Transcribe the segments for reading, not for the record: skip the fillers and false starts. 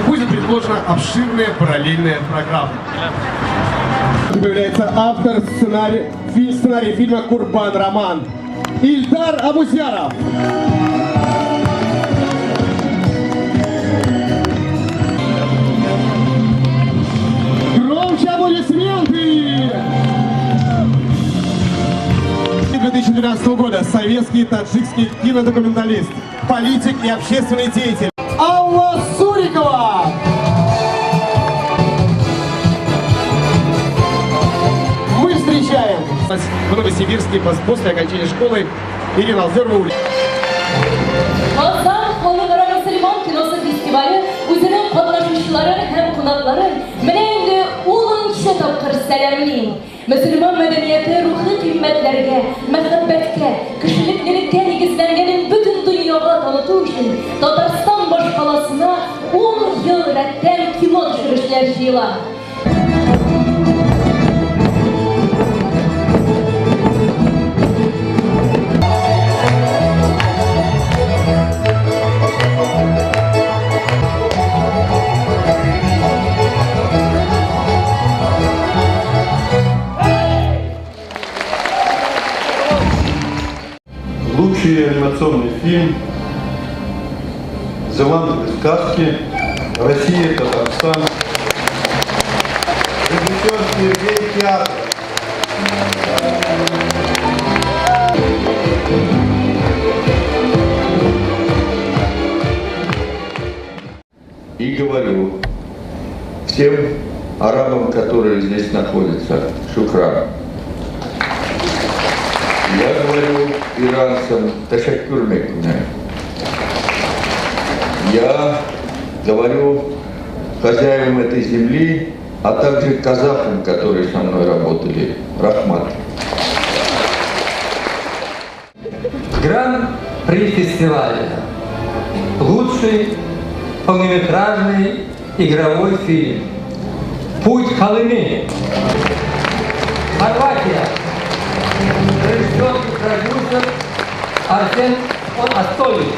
Будет предложена обширная параллельная программа. Появляется автор сценария фильма «Курбан Роман» Ильдар Абузяров. Громче аплодисменты! 2012 года советский таджикский кинодокументалист, политик и общественный деятель Алла Сурикова! Мы встречаем в Новосибирске после окончания школы Ирина Алферова. Казан халыкара мөселман киносы фестивале үзенең катнашучыларын һәм кунакларын менә инде 10нчы тапкыр сәламли. Мөселман мәдәнияте рухи кыйммәтләргә, мәхәббәткә, кешелеклелеккә нигезләнгәнен бөтен дөньяга таныту өчен Татарстан башкаласына 10 ел рәттән кино төшерүчеләр җыела. Лучший анимационный фильм «Зеландовые сказки», Россия, Татарстан. Режиссер Сергей Театров. И говорю всем арабам, которые здесь находятся, шукран. Я говорю иранцам ташаккур мекуне. Я говорю хозяевам этой земли, а также казахам, которые со мной работали, рахмат. Гран-при фестиваля. Лучший полнометражный игровой фильм «Путь Колымы». Хорватия. Режиссер и продюсер Арсен Астолич.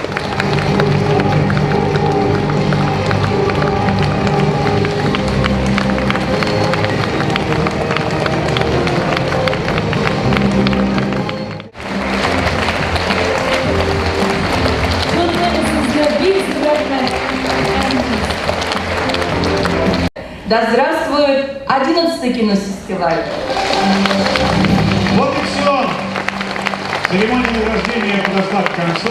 Да здравствует 11-й кинофестиваль! Вот и все. Церемония награждения подошла к концу.